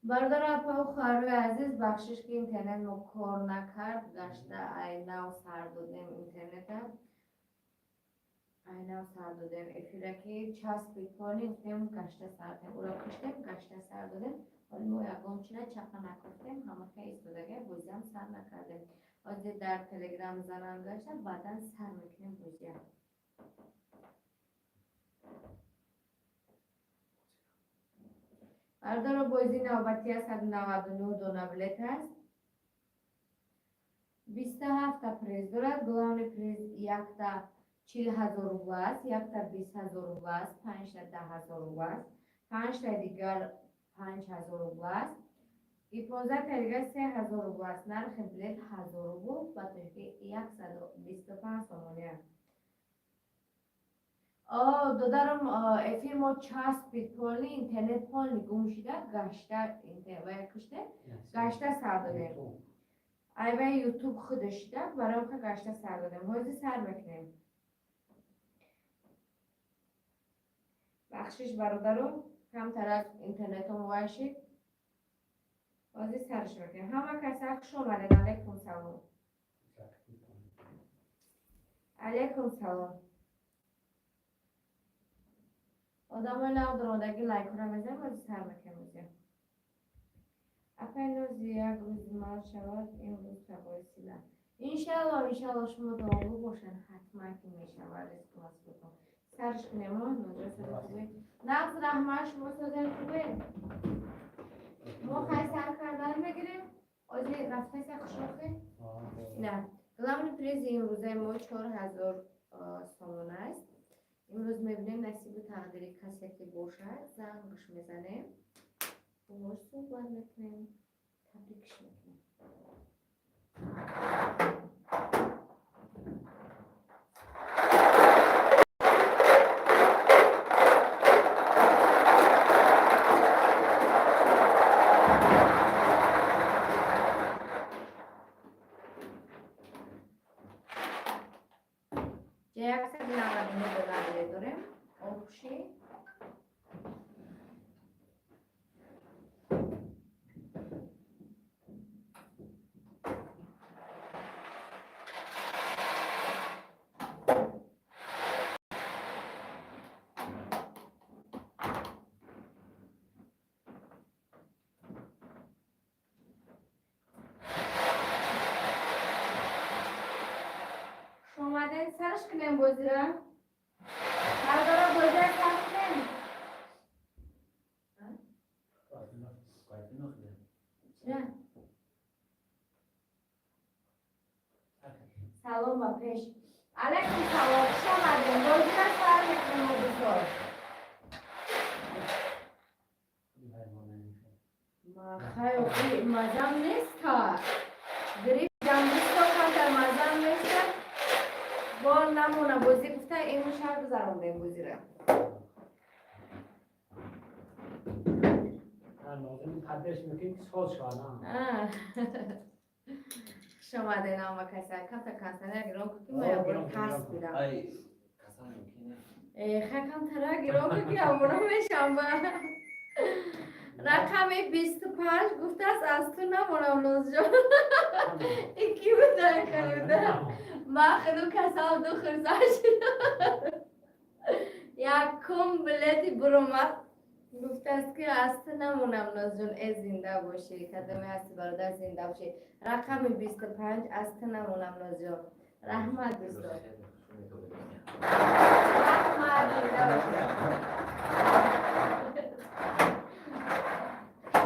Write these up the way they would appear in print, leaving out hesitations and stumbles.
Бародару апаю хоҳарои азиз, бахшиш, ки интернет мо кор накард. Гашта айнав сар додем интернета, айнав сар додем эфира, ки часпид полный, гуфтем, гашта сар додем, уро куштем, гашта сар додем. Ҳоли мо ягон чира чапа накуфтем, ҳамака истодага, бозиам сар накардем. Ҳозир дар Телеграм занам гашта, баъдан сар мекунем бозия. Бародаро, бозии навбатӣ аст, 199 дона билет аст, 27-та приз дорад. Главный приз якта 40 000 рубла аст, якта 20 000 рубла аст, панҷта 10 000 рубла аст, панҷтаи дигар 5000 рубла аст и 15-таи дигар 3000 рубла аст. Нархи билет 1000 рубл, ба тоҷики 125 сомонӣ аст. Додарам, эфир мо часпид полный, интернет полный гум шида, гашта куште, гашта сар додем. Айваи Ютуб худо шида, барои ка гашта сар додем. Ҳозир сар мекунем. Бахшиш, бародаро, камтарак интернетом вай шид. Ҳозир сарш мекунем. Ҳама каса хуш омадед. Алейкум салом, алейкум салом. Одамои нав даромадаги лайкҳоро мезанем, ҳозир сар мекунем бозия. Апай Нози, як рӯз мал шавад, ин рӯз тағои сила. Иншалло, иншалло, шумо дуогӯ бошед, ҳатман ки мешавад ризқу насибатон. Сарш кунем. Нозира, сари хубе? Нағз, раҳмат. Шумо созем, хубе? Мо хай сар кардан мегирем. Ҳозир рафтаса хушохе. На, главный призи имрӯзаи мо 4000 сомон аст. Имрӯз мебинем, насибу тақдири касе ки бошад, зангш мезанем, бош суҳбат мекунем, табрикш мекунем. 199 доллар дорем общий. Омадем, сарш кунем бозира. Сардора, бозира сар кунем. Чира? Салом ба пеш. Алайкум салом, хуш омадем. Бозира сар мекунем, дӯстон. Хай, мазам неста. Грипп ҷамбисто, камтар мазам неста. Бо намона бозӣ гуфта, имрӯз шар гузарондем бозира. Лозим тадбирш мекунем, ки соз шавад. Хуш омадем, ама каса камта кансана гирон ку, ки ма ябора тарс бидам. Хай, камтара гирон ку, ки ябора мешам. Ба рақами 25 гуфтааст: «Аз ту намонам, Нозҷон». Ин ки буда каруда? Ман худу касал ду хурсанд шудам. Якум билети буромад, гуфтааст, ки аз ту намонам, Нозҷон. Э, зинда бошӣ, кадоме ҳасти, бародар, зинда бошӣ. Рақами 25, аз ту намонам, Нозҷон. Раҳмат, дӯстон, раҳмат, зинда бошӣ.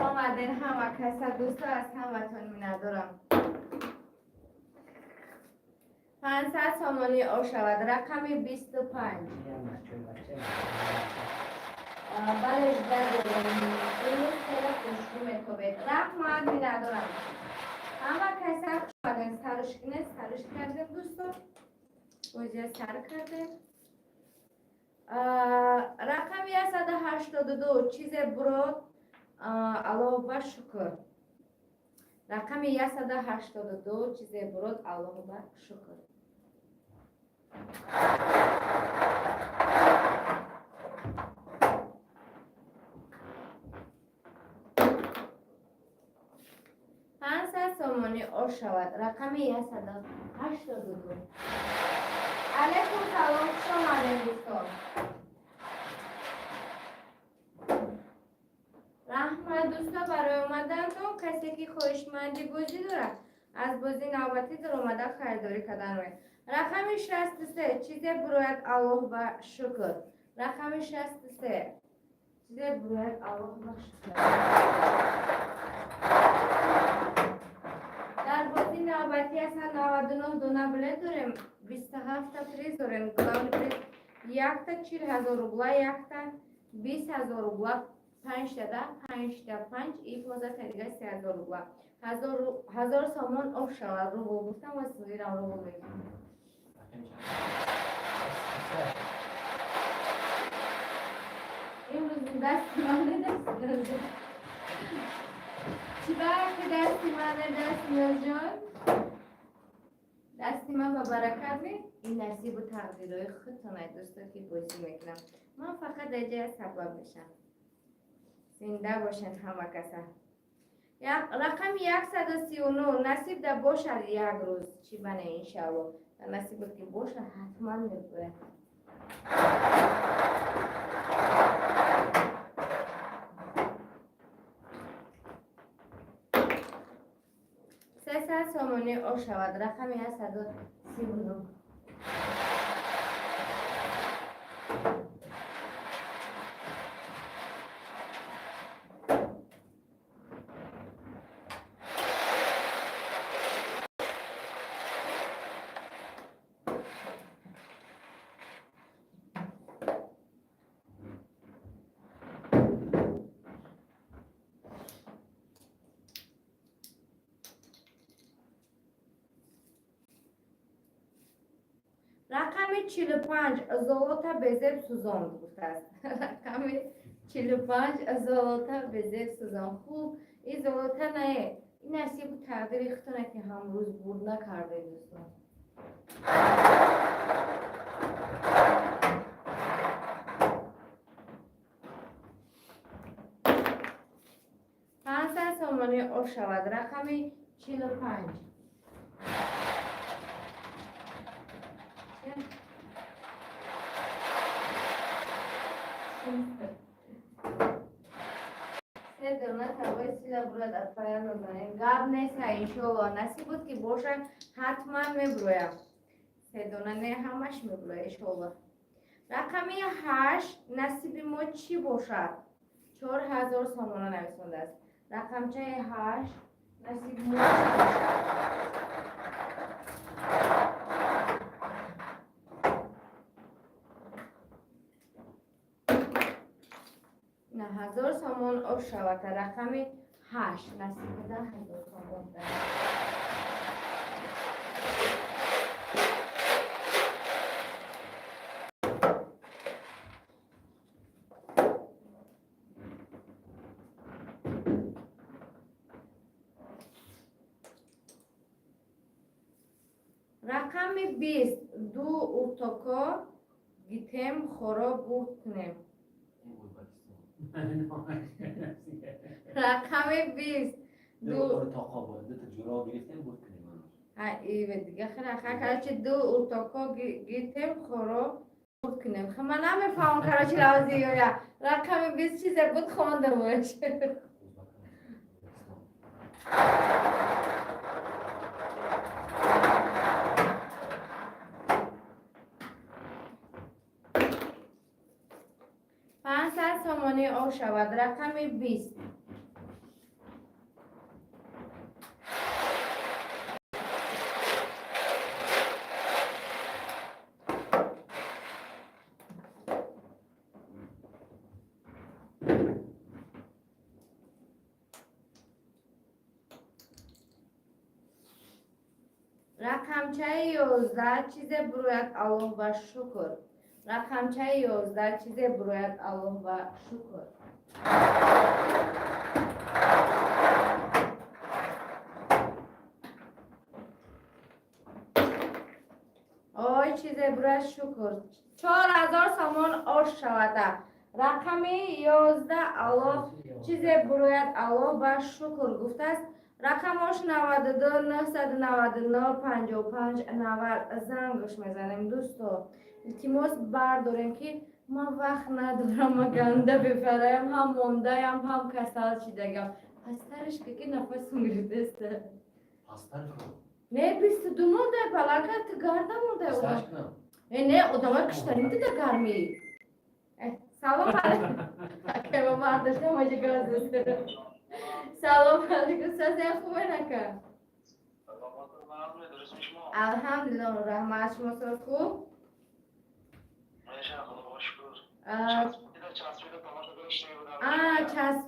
Омаден ҳама каса, дӯсто, аз ҳаматон миннатдорам. 500 сомонӣ ошавад, рақами 25. Бале, жда дорем. Имрӯз хеле хушрӯ метобед. Раҳмат, миннатдорам. Ҳама каса хуш омаден. Сарш кунед, сарш кардем, дӯстон, бозия сар кардем. Рақами 182, чизе бурод, Аллоҳ ба шукр. Рақами 182, чизе бурод, Аллоҳ ба шукр. Сомонӣ ош шавад. Рақами 182. Алейкум салом, хуш омадем, дӯстон. Раҳмат, дӯсто, барои омадантон. Касе ки хоҳишманди бозӣ дорад, аз бозӣ навбатӣ даромада харидорӣ кардан рояд. Рақами 63, чизе бурояд, Аллоҳ ба шукр. Рақами 63, чизе бурояд, Аллоҳ ба шукр. Дар бозӣ навбатӣ 199 дона билет дорем, 27-та приз дорем. Главный приз якта 40 000 рубла, якта 20 000 рубла, панҷтада панҷта панҷ и 15-та дига 3000 рубла. 1000 сомон оф шавад. Рубл гуфтам ва сирам рубл мегӯям. Рақами чанд? Имрӯз дасти мане, дасти Нозҷон. Чӣ барки дасти мане, дасти Нозҷон? Дасти ман ба баракат ме? Ин насибу тақдирҳои худтон, ай дӯсто, ки бозӣ мекунам. Ман фақат дар ҷая сабаб мешам. Зинда бошед ҳама каса. Рақами 139, насиб да бошад, як рӯз чӣ бане, иншалло. Дар насибот ки бошад, ҳатман мебояд. 300 сомонӣ ош шавад. Рақами 139. Рақами 45, золота безеб сӯзон гуфтааст. Рақами 45, золота безеб сӯзон. Хуб, ин золота не, ин насибу тақдири худтоне ки ҳамрӯз бурд накардед, дӯстон. 500 сомонӣ ош шавад. Рақами 45. Се дона тавои сила бурад, аз паян мезанем. Гап нест, иншоалло, насиб буд ки бошад, ҳатман мебуроям. Се дона не, ҳамаш мебуроя, иншоалло. Рақами 8, насиби мо чӣ бошад? 4000 сомона нависондааст. Рақамчаи 8, насиби мо чӣ бошад? На 1000 сомон оф шавад. Рақами 8, насиби 10 000 сомон. Рақами 20, ду уртоко гитем, хоро бурд кунем. Ин Ӯзбекистон. Рақами 20. Ду Ду уртоқо буд, ду та ҷуро гирифтем, бурд кунем анаш. Ҳа, иве дига хела ха, короче, ду уртоко гитем, хоро бурд кунем. Ха, ман намефаҳмам, короче, лавзи ёя. Рақами 20 чизе буд, хондамаш. Ӯзбекистон. 500 сомонӣ оф шавад. Рақами 20. Рақамчаи 11, чизе бурояд, Аллоҳ ба шукр. Рақамчаи 11, чизе бурояд, Аллоҳ ба шукр. Ой, чизе бурояд, шукр. 4000 сомон ош шавада. Рақами 11, Аллоҳ, чизе бурояд, Аллоҳ ба шукр гуфтааст. Рақамош 92 999 55 90. Зангш мезанем, дӯсто. Илтимос, бардорем, ки ман вақт надорам, ма ганда бефараям, ҳам мондаям, ҳам касал шидагам. Пастараш ки нафасум гирифтеста. Пастар кун. Не, 22 монда, балака ту гарда монда. Пастарш кунам. Э, не, одамои киштарин дида гармӣ. Э, салом алейкум. Акай, мардашта маҷа газест. Салом алейкум, сазия хубе, нака? Алҳамдулиллоҳ, раҳмат, шумо соз хуб? А, часп,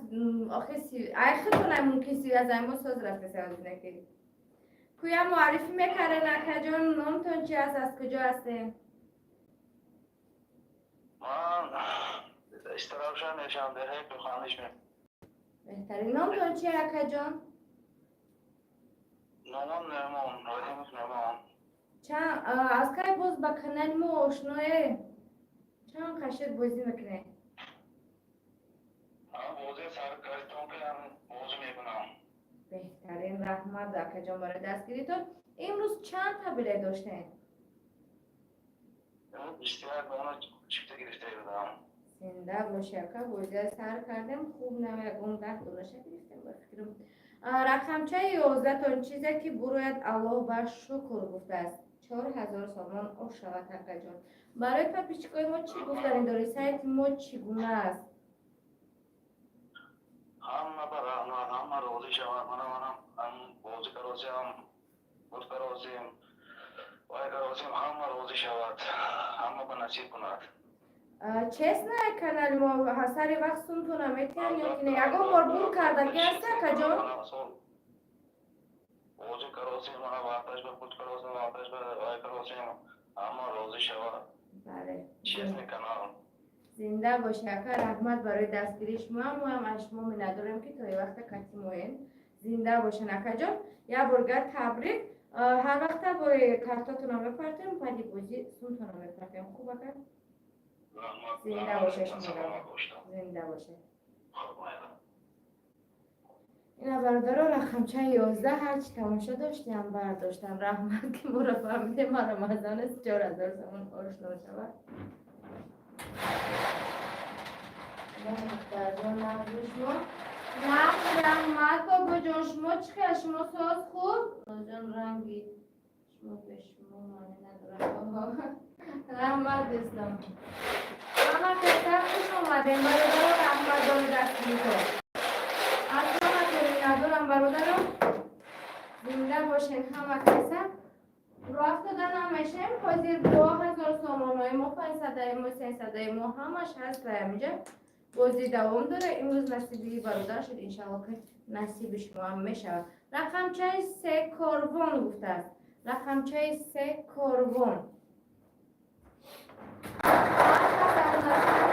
охи ай худтонай мумкин си аз ай мо соз рафта савозинаки. Куя муаррифӣ мекарден, акаҷон, номтон чи аст, аз куҷо ҳастем? Ман Истаравшан мешавам, деҳаи Кӯханиш. Беҳтарин. Номтон чи, акаҷон? Номам Нӯъмон Раҳимов Нӯъмон. Чанд аз кай боз ба канали мо ошное? Чанд қашир бозӣ мекунед? Бозӣ саргардон кардам, бозӣ мекунам. Беҳтарин, раҳмат, акаҷон, барои дастгиритон. Имрӯз чанд та билет доштем? 21 дона чипта гирифта будам. Зинда боши, ака. Бозия сар кардем, хуб, навягон 10 донаша гирифтем, ба фикрам. Рақамчаи 11-тон, чизе ки бурояд, Аллоҳ ба шукр гуфтааст. 4000 сомон ош шавад, акаҷон. Барои подписчикои мо чӣ гуфтанӣ дорӣ? Сайти мо чӣ гуна аст? Ҳама ба раҳмат, ҳама розӣ шавад. Мана манам ҳам бозӣ карозиам, буд карозим, вай карозим, ҳама розӣ шавад, ҳама ба насиб кунад. Честно, канали мо сари вақт сумтона метиҳанд ё ки не? Ягон бор бур кардагӣ аст, акаҷон? Бозӣ карозим, мана вақташ ба буд карозим, вақташ ба вай карозим, ҳама розӣ шавад. Бале. Честный канал. Зинда боши, ака, раҳмат барои дастгирии шумо. Моам аз шумо миннатдорем, ки то и вақта кати моем. Зинда бошен, акаҷон. Як борга табрик. Ҳар вақта бои картотонро мепартем, баъди бозӣ сумтонро мепартем. Хуб, ака? Зинда боша шумо, зинда боша. Ина, бародаро, рақамчаи 11, ҳарчи тамошо доштиам, бардоштам. Раҳмат, ки моро фаҳмидем. Ма Рамазон аст, 4000 сомон ошно шавад. Шумо нақд, раҳмат, бобоҷон. Шумо чӣ хел, шумо соз хуб? Ҷон, ранги шумо бе шумо маъне надорад. Раҳмат, дӯстон. Ҳама каса хуш омадем, бародаро, раҳмат дори дастгиритон. Аз ҳаматон миннатдорам, бародаро. Зинда бошен ҳама каса. Рӯ афтода намешем. Ҳозир 2000 сомонаи мо, 500-аи мо, 300-аи мо, ҳамаш ҳаст ҳаминҷа. Бозӣ давом дора. Имрӯз насиби бародар шуд, иншалло, ки насиби шумоам мешавад. Рақамчаи се, корвон гуфтааст. Рақамчаи се, корвон.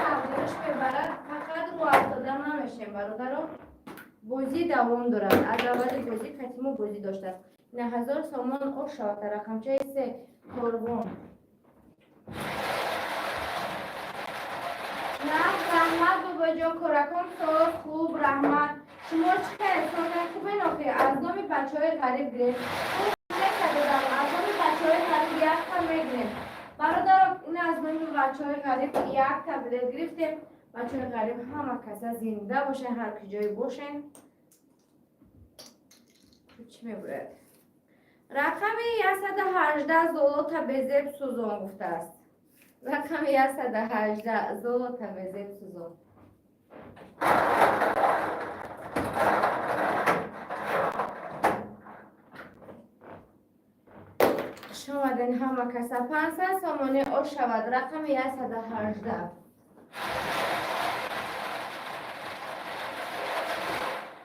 Тақдираш мебарад. Фақат рӯ афтода намешем, бародаро. Бозӣ давом дорад. Аз аввали бозӣ катимо бозӣ доштааст. 9000 сомон ош шавад. Рақамчаи се, корвон. Нақд, раҳмат, бобоҷон. Коракон соз хуб, раҳмат. Шумо чӣ хел, созан хубе? Нохи аз номи бачаҳои ғариб гирем. Додам, аз номи бачаҳои ғариб якта мегирем, бародаро. Ин аз номи бачаҳои ғариб якта билет гирифтем. Бачаҳои ғариб, ҳама каса зинда бошен, ҳар ки ҷое бошен. Чӣ мебурад? Рақами 118, золота безеб сӯзон гуфтааст. Рақами 118, золота безеб сӯзон. Хуш омаден ҳама каса. 500 сомонӣ ош шавад. Рақами 118.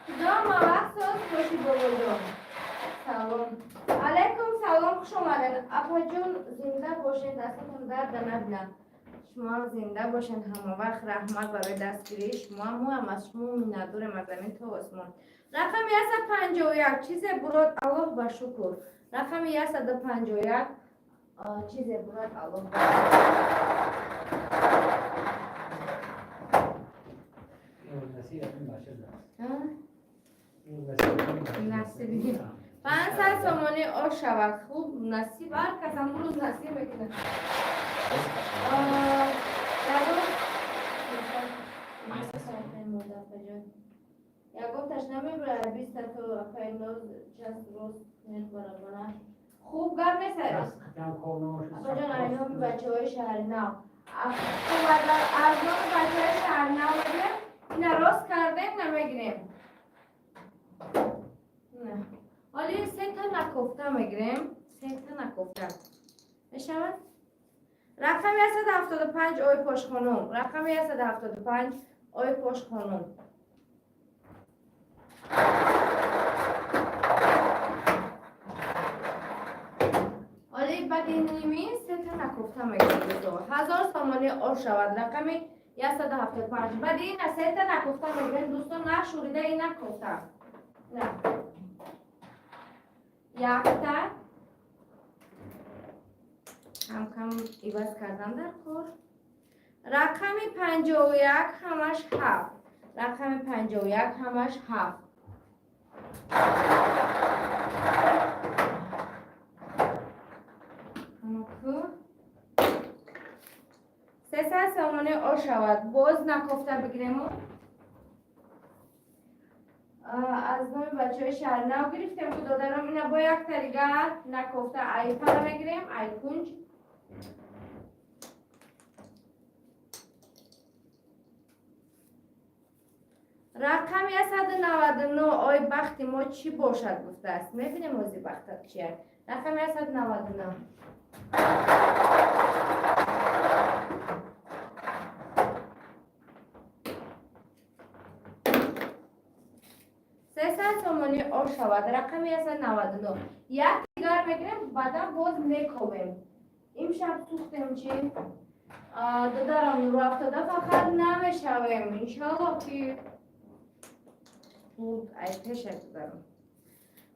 Худо вақт соз бошӣ, бобоҷон. Салом алайкум, салом, хуш омаден, апаҷон. Зинда бошед, дастатон дарда набинам. Шумоам зинда бошед ҳамавақт. Раҳмат барои дастгирии шумо. Моам аз шумо миннатдорем аз замин то осмон. Рақами 151, чизе бурод, Аллоҳ ба шукр. Рақами 151, чизе бурод, Аллоҳ ба Насиб башир. Насиби. 500 сомонӣ ош шавад. Хуб, насиб, ҳар кас ҳамун рӯз насиб мекунад. Ягон ягонташ намебарад, 20 то апай ноз час рост кунед баробара. Хуб, гап нест. Апаҷон, ай номи бачаҳои шаҳри нав. Хуб, агар аз номи бачаҳои шаҳри нав мегирем, ина рост кардем, намегирем. Не. Ҳоли сета накофта мегирем. Сета накофта. Мешавад? Рақами 175, ой пошхонум. Рақами 175, ой пошхонум. Ҳоли баъди ними сета накофта мегирем, дӯсто. 1000 сомонӣ ош шавад. Рақами 175. Баъди ина сета накофта мегирем, дӯсто, нашурида ина кофта. На. Якта камкам иваз кардан дар кор. Рақами 51, ҳамаш ҳафт. Рақами 51, ҳамаш ҳафт. Ку 300 сомонӣ ош шавад. Боз накофта бигирему. Аз номи бачаҳои шаҳрнав гирифтем, ку додарам, ина бо якта дигар накофта айпара мегирем, айкунҷ. Рақами 199, ой бахти мо чӣ бошад гуфтааст. Мебинем ози бахтат чия. Рақами 199. 300 сомонӣ ош шавад. Рақами 199. Як дигар мегирем, баъдан боз мекобем. Имшаб сӯхтем чи? Додарам, нурафтода фақат намешавем. Иншаллоҳ ки буд ай пеша, додарам.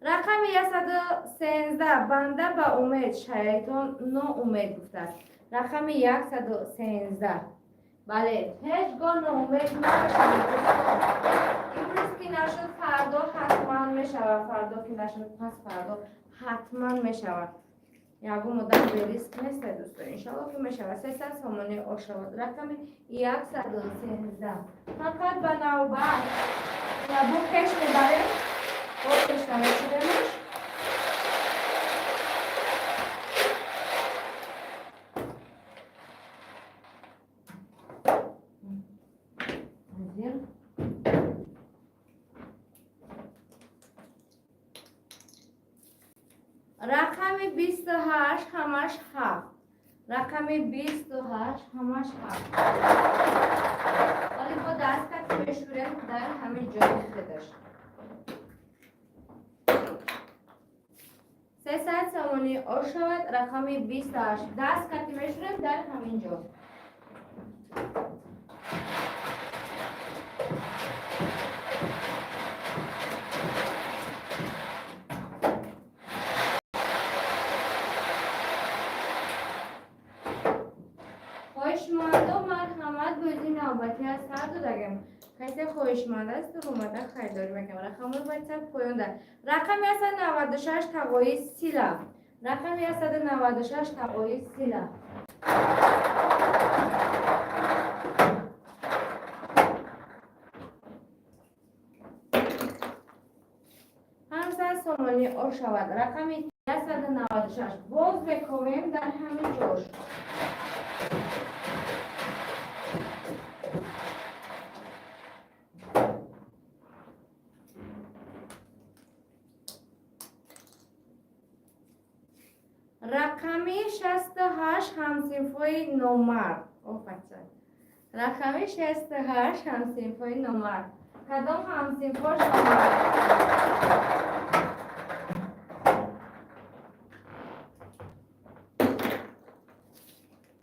Рақами 113, банда ба умед, шайтон ноумед гуфтааст. Рақами 113. Бале, ҳеҷ гоҳ ноумед намешавед, дӯстон. Имрӯз ки нашуд, фардо ҳатман мешавад, фардо ки нашуд, пас фардо ҳатман мешавад. Ягон одам бериск нест, дӯстон. Иншаллоҳ ки мешавад. 300 сомонӣ ош шавад. Рақами 113. Фақат ба навбат. Бо пеш мебарем, бо пеш намешудемаш. Ҳозир. Рақами 28, ҳамаш ҳафт. Рақами 28, ҳамаш ҳафт. Ҳоли бо даст кати мешӯрем дар ҳамин ҷои худаш. 300 сомонӣ ош шавад. Рақами 28. Даст кати мешӯрем дар ҳамин ҷо. Хоҳишмандо, марҳамат, бозии навбатӣ аз сар додагем. Касе хоҳишманд аст, омада харидорӣ мекунам. Рақамҳои ватсап поёнда. Рақами 196, тағои сила. Рақами 196, тағои сила. 500 сомонӣ ош шавад. Рақами 196. Боз мекобем дар ҳамин ҷош. Рақами 68, ҳамсинфҳои номард. Офача. Рақами 68, ҳамсинфҳои номард. Кадом ҳамсинфҳош номард?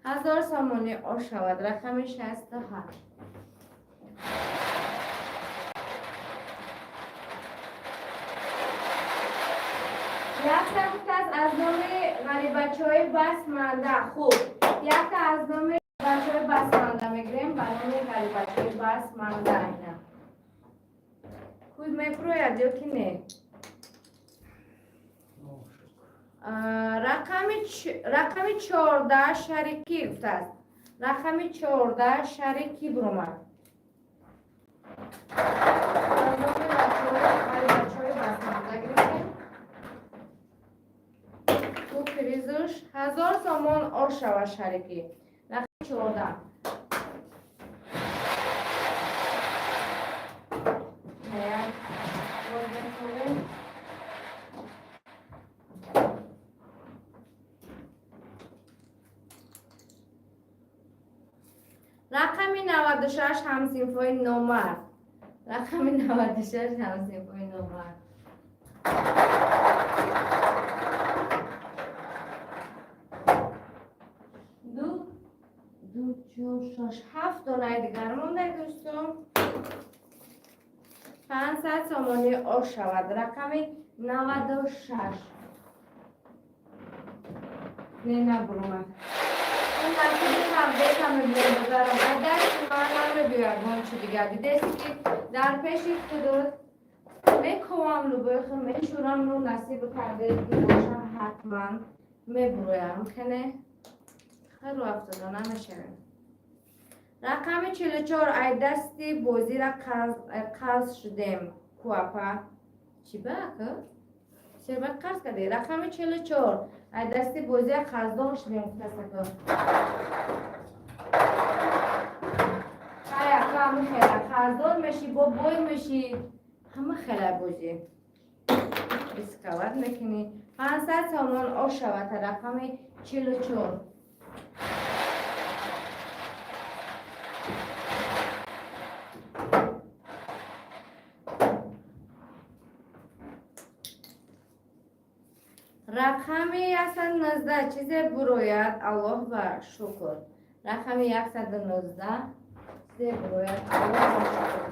1000 сомонӣ ош шавад. Рақами 68. Якта гуфтааст аз номи ғарибачаҳои басманда. Хуб, якта аз номи бачаҳои басманда мегирем, ба номи ғарибачаҳои басманда. Ина ку Пул мебурояд ё ки не? Рақами 14 шарикӣ гуфтааст. Рақами 14 шарикӣ буромад. Бачаҳои басманда гирифтем. Ку призуш 1000 сомон ош шавад шарикӣ. Рақами 14. Як боз мехӯрем. Рақами 96 ҳамсинфҳои номард. Рақами 96 ҳамсинфҳои номард. Ду, ду, чор, шаш, ҳафт донаи дигар монда, дӯстон. 500 сомонӣ ош шавад. Рақами 96. Не, набуромад. Ин насиби тақдирам мебинем, бозарам. Аз дасти ман намебиёяд бончи дигар. Дидеси ки дар пеши худот мекӯвам, любои худ мешӯрам, ну насиби тақдир ки бошам, ҳатман мебуроям. Хене хело афтода намешавем. Рақами 44, ай дасти бозира қарз шудем. Куапа. Чӣ ба ака? Серба қарз кардӣ? Рақами 44, ай дасти бозира қарздор шудем, гуфтааст ака. Ай ака, ҳама хела қарздор мешӣ, бо бой мешӣ. Ҳама хела бозӣ. Рисковать мекунӣ. 500 сомон ош шавад рақами 44. Рақами 119, чизе бурояд, Аллоҳ ба шукр. Рақами 119, чизе бурояд, Аллоҳ ба шукр.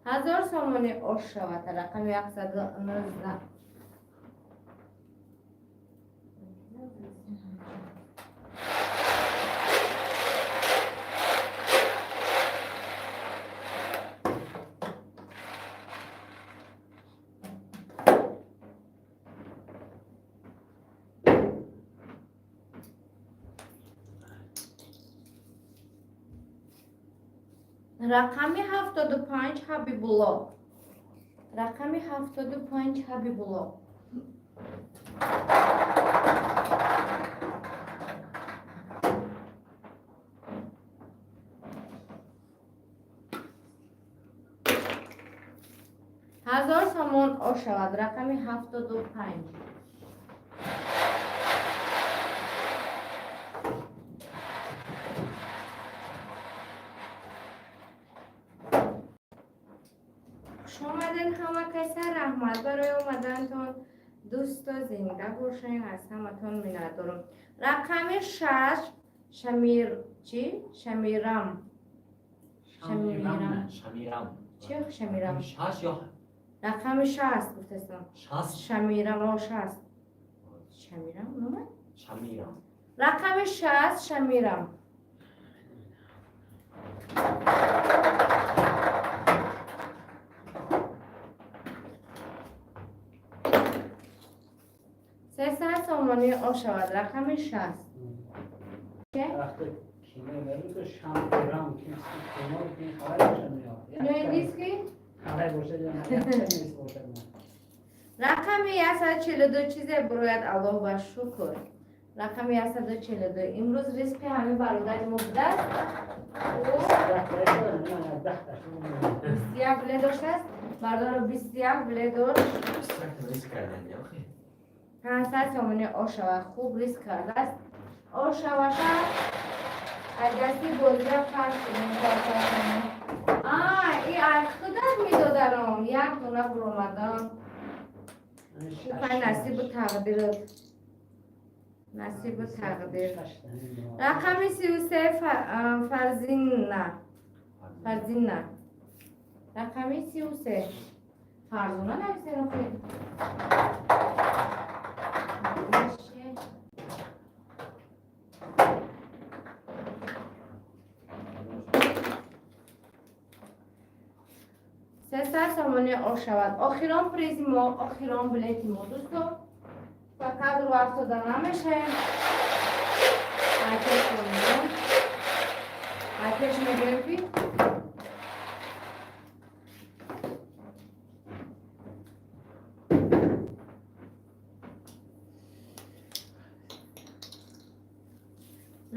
1000 сомонӣ ош шавад рақами 119. Рақами 75, Ҳабибулло. Рақами 75, Ҳабибулло. 1000 сомон ош шавад рақами 75. Хуш омадед ҳама каса, раҳмат барои омадантон. Дӯсто, зинда бошен, аз ҳаматон миннатдорам. Рақами 6, Шамир чӣ? Шамирам. Шамирам. Шамирам. Чӣ Шамирам? 6 ё Рақами 6 гуфтастам. 6. Шамирам, о, 6. Шамирам нома? Шамирам. Рақами 6, Шамирам. 300 сомонӣ ош шавад рақами 6. Че? Вақте кино мерӯ шамирам кино ки хабар бошад ё Кинои индийский? Хабар бошад ё нест бошад. Рақами 142, чизе бурояд, Аллоҳ ба шукр. Рақами 142. Имрӯз ризқи ҳамин бародари мо будааст. Ӯ 21 билет доштааст. Бародаро, 21 билет дошт. Риск кардан охи. 500 сомонӣ ош шавад. Хуб риск кардааст. Ош шаваша аз дасти бозира қарз шудем. А, и аз худат медодарам. Як дона буромадан. Хай, насибу тақдирот. Насибу тақдир. Рақами 33, Фарзина. Фарзина. Рақами 33. Фарзона нависен охи. 300 сомонӣ ош шавад. Охирон призи мо, охирон билети мо, дӯсто. Фақат рӯ афтода намешавем. Айпеш мегирем, айпеш мегирем ки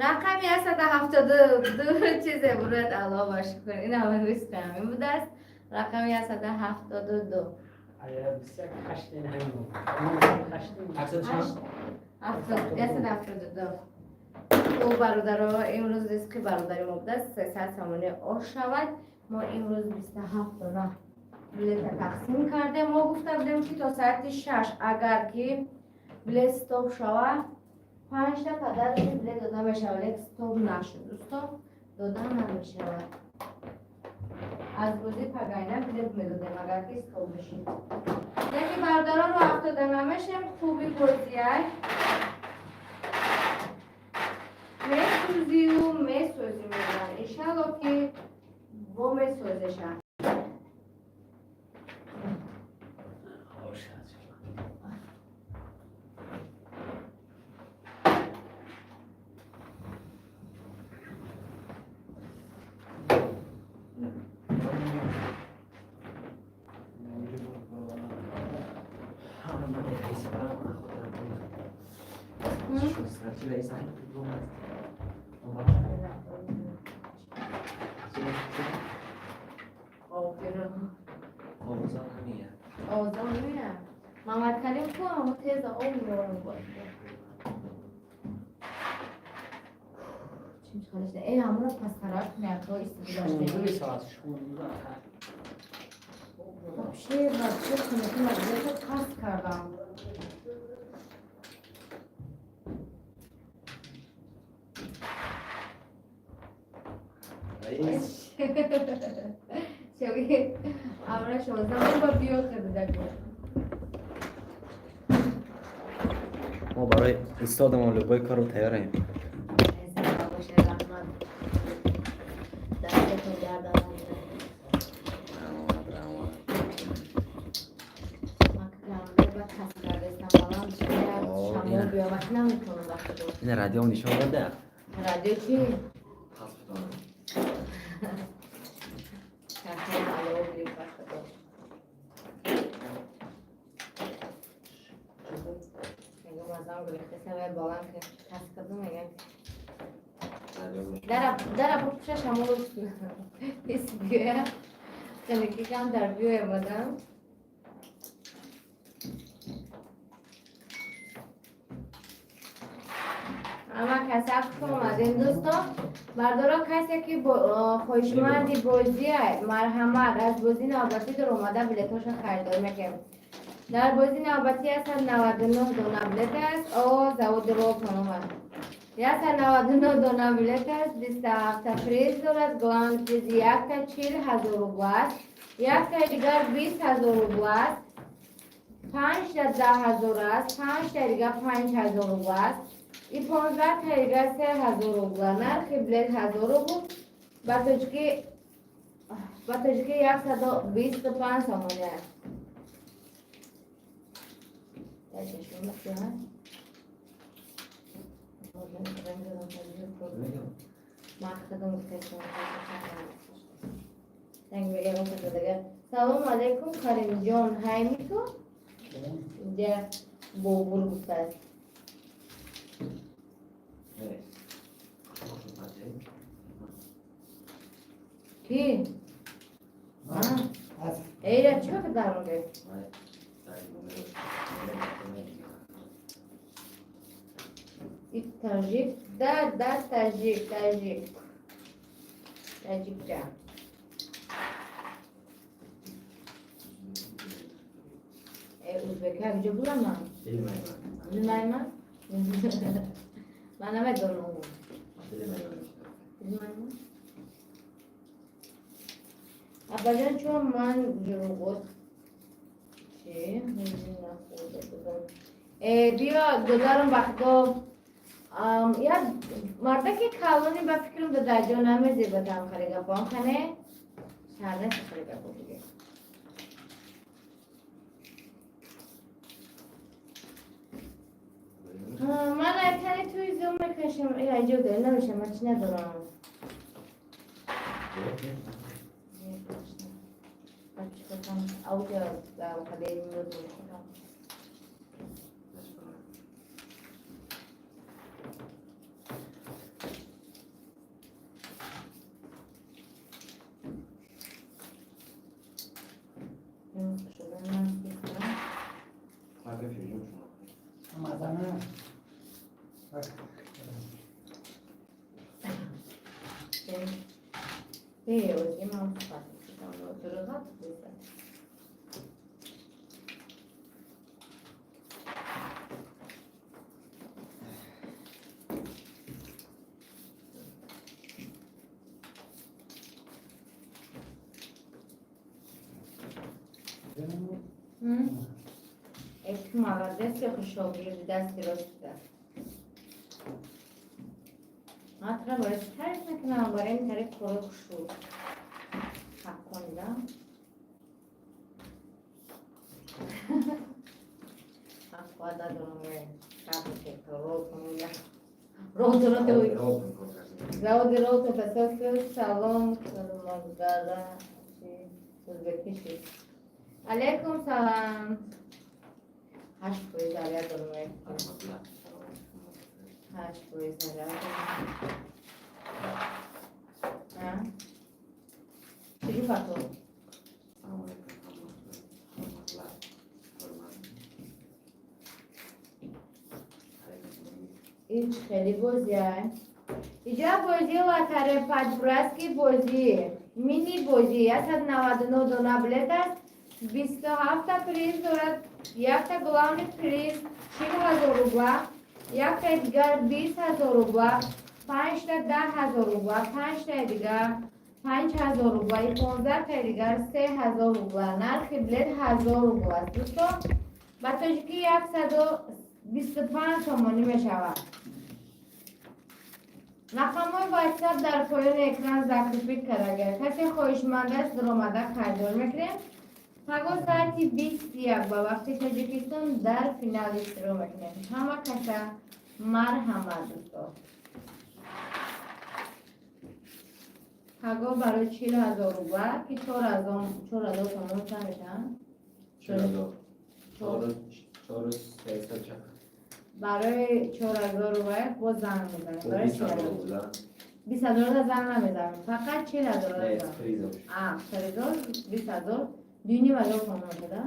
рақами 172 чизе бурад. Алло, ба шукр, ин ҳама ризқи ҳамин будааст. Рақами 172. Ая 28 ин ҳамин буд. Ҳаштоду чанд? 172. Ӯ бародаро, имрӯз ризқи бародари мо будааст, 300 сомонӣ ош шавад. Мо имрӯз 27 дона билета тақсим кардем. Мо гуфта будем, ки то соати 6 агар ки билет стоп шавад, панҷта падараши билет дода мешавад. Лек стоп нашуд, дӯсто, дода намешавад. Аз рӯзи пагайна билет медодем, агар ки стоп мешид. Яке бародарон, рӯ афтода намешем. Хуби бозиай месӯзию месӯзӣ мегӯянд. Иншалло, ки бо месӯзеша. Ош. رئیس آوازان همیه. آوازان میره. محمد کریم کو همون تیز آب میارم باشه. چی خالش ای همون رو پس طرف میاد استفاده. 16 ساعت 16. Вообще, вообще, خونه وضعیت پس کردم. رئیس. شوی امرا 16 با بیا خریده کن. ما برای استادمان لبای کار رو تیاریم. باشه، رحمت، دستتون گردم. رحمت رحمت. من که با کس کرده بلند شده. آه، شما اینه. بیا وقت نمیکنم وقت دو. این رادیو نشان داده. رادیو چی؟ پس بدانم. کسی علاوه بری وقت دو. میگم ازم گرفته سمه بلند که کس کردم میگم. رادیو. Дара пушаш ҳамон ҳис биёя. Хеле кам дар биёя мадам. Ама каса хуш омадем, дӯстон. Бардоро, касе ки хоҳишманди бозия, марҳамат, аз бозии навбатӣ дар омада билетҳоша харидорӣ мекунем. Дар бозии навбатӣ 199 дона билет аст. О, заводи ропан омад. 199 дона билет аст, 27 приз дорад. Главный призи якта 40 000 рубл аст, яктаи дигар 20 000 рубл аст, панҷта 10 000 аст, панҷта дигар 5000 рубл аст и 15та дигар 3000 рубла. Нархи билет 1000 рубл, ба тоҷикӣ 125 сомонӣ аст. Дар чашмам сиёҳ аст? Ман худам гуфтам. Занг мегирам дигар. Салом алейкум, Каримҷон, ҳайми ту? Инҷа Бобур гуфтааст. Э, Ки? Эйра чӣ дар онга? И таҷик? Да, таҷик, таҷик. Таҷикча. Э, узбека куҷо булам ман? Билмайман? Ман намедонам. Билмайман? Абаҷон, чун ман ҷуруғот чӣ? Нахӯрда будам. Э, биё, додарам, ба худо, як мардаки калони, ба фикрам, дадаҷон намезебатам. Хари гапон хане шарнест, хари гапо биге. Мекашем, иҷо дел намешам, ман чӣ надорам. Аудио қадери миёд. Мазана. Эк молодец, шогирди дасти роста. Ман тура барои чӣ тариф мекунам? Барои ин тариф кори хушрӯ. Ҳаққони да? Ман қувват надорам, заводи ролтон тасоф. Салом, мазгала ӯзбекиши. Алейкум салам. 8% заряд дорам. 8% заряд дорам. Чӣ фато? Салом алейкум, ҳурматла, ҳурмат. Ич хеле бозия. Иҷа бозӣ лотарея подброски, бозӣ мини бозӣ, 199 дона билет аст, 27-та приз дорад. Якта главный приз 40 000 рубла, яктаи дигар 20 000 рубла, панҷта 10 000 рубла, панҷтаи дигар 5000 рубла и 15-таи дигар 3000 рубла. Нархи билет 1000 рубла аст, дӯстон, ба тоҷикӣ 125 сомонӣ мешавад. Рақамҳои ватсап дар поёни экран закрепить кардагар. Касе хоҳишманд аст, дуромада харидор мекунем. Паго соати 21 ба вақти Тоҷикистон дар финал иштирок мекунем. Ҳама каса марҳамат, дӯсто. Паго барои 40 000 рубла, ки 4000 сомон чанд мешаванд? 4300 чака. Барои 4000 рубла боз занг мезанем. Барои 20 000 рубла. 20 000 занг намезанем, фақат 40 000. Не, призов. А, призов 20 000, 2,5 ҳазор сомон шуда.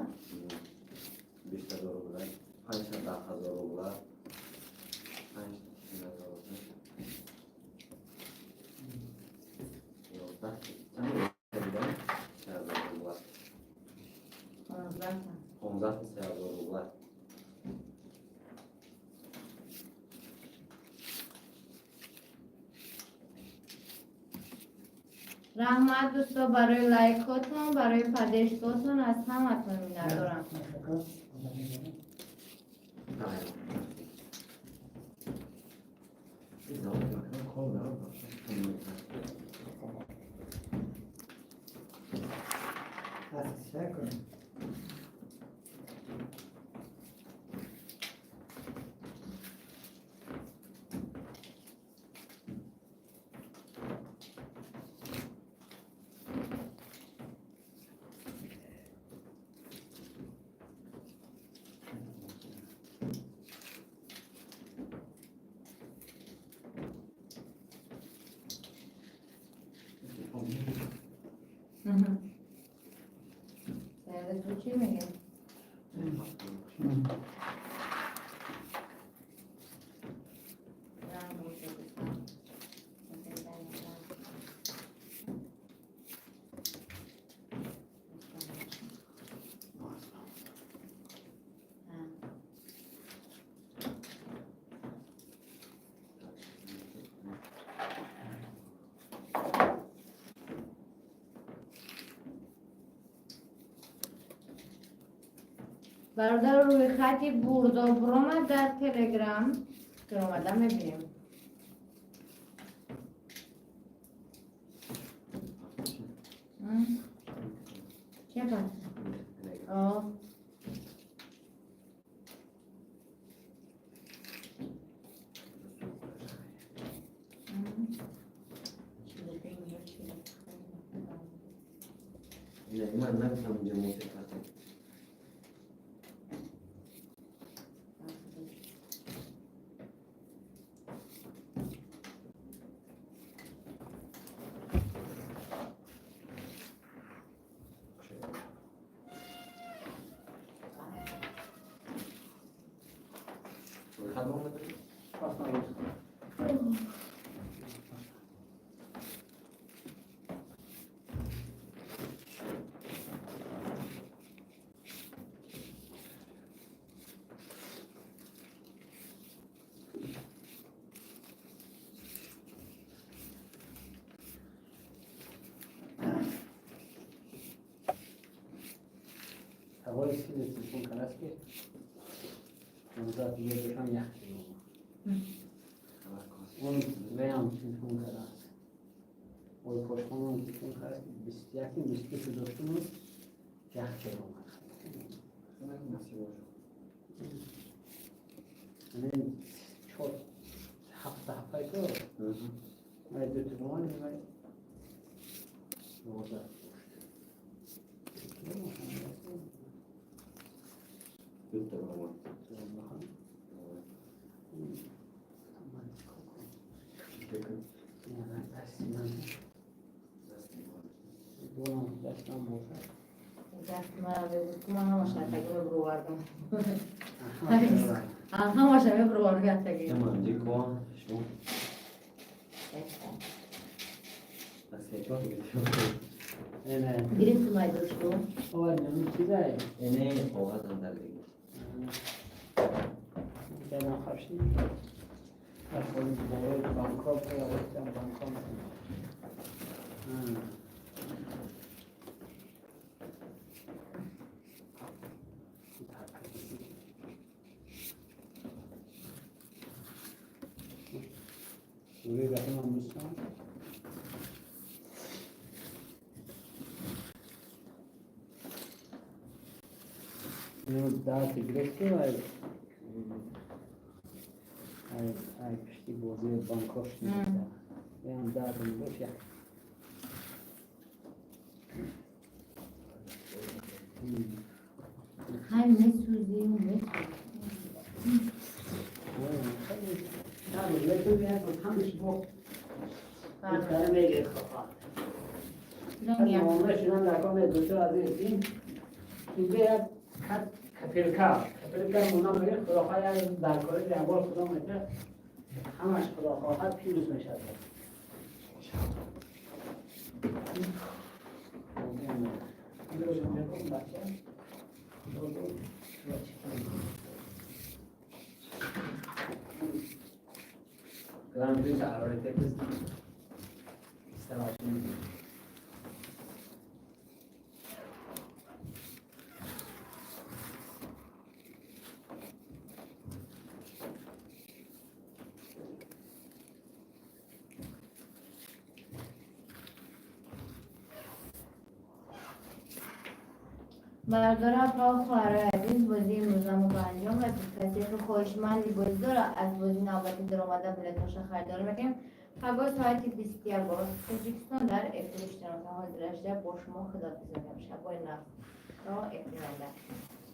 20 000 рубла, панҷта 10 000 рубла, панҷ 40 000 рубла. 11 чанд рубла? 3000 рубла. 15. 15 3000 рубла. Раҳмат, дӯсто, барои лайкотон, барои поддержкотон, аз ҳаматон миннатдорам. Правильно. Не знаю, кор дорам. Пас кун. Ту чӣ мегӣ? Ранг боша, дӯстон. Бародар, рӯи хати бурдо буромад дар Телеграм, омада мебинем. Чия пас? О. Не, ман нагуфтам инҷа мусиқа ҳастам. Хат омада? ҳавои сили телефон кард, ки 15 дига дошам, ях он веям телефон кардааст, ой, пошхонам телефон кард, ки 21, 22 доштум, ях омад. Чор ҳафта ҳафтай ко вай ду телефон вай 12 дошт. Дута баромад. Ман чикор кунам? Дасти ман болам, дастам бошад. Даст мара бегӯ, ман ҳамаша атаги мебуровардам. Ҳамаша мебуровардам атаги. Яман дико шумо. Аз Не. Гирифту майдошту. Овар нами чизае. Не, коғазам дар дига. Ҷанам хавши. Болои банкҳо пайвастам, банкҳо. Рӯи ватанам бустам. Инро дарди гирифтем, ай пишти бозии банкҳо шунида. Ям дардам дошт як. Ҳай, месӯзим, месӯзим. Ҳамаш бо мегирифт. Муомила шудан дар ком дучор аз ин инҷа як капилка капилка мона мегирифт. Худо хоҳад, як дар кори ҷанбор худо метавад, ҳамаш худо хоҳад пирӯз мешавад. Бача. Гран-при арорете исталашин. برادرم و خواهرای عزیز، بازی امروزمو به انجام رسید. کسی که خواهشمندی بازی داره، از بازی نوبتی در اومده بلیتاشو خریداری میکنیم. پگاه ساعت 21 با تاجیکستان در افیر اشتراک حاضر شده. با شما خداحافظی میکنم. شبای نفت تا افیر.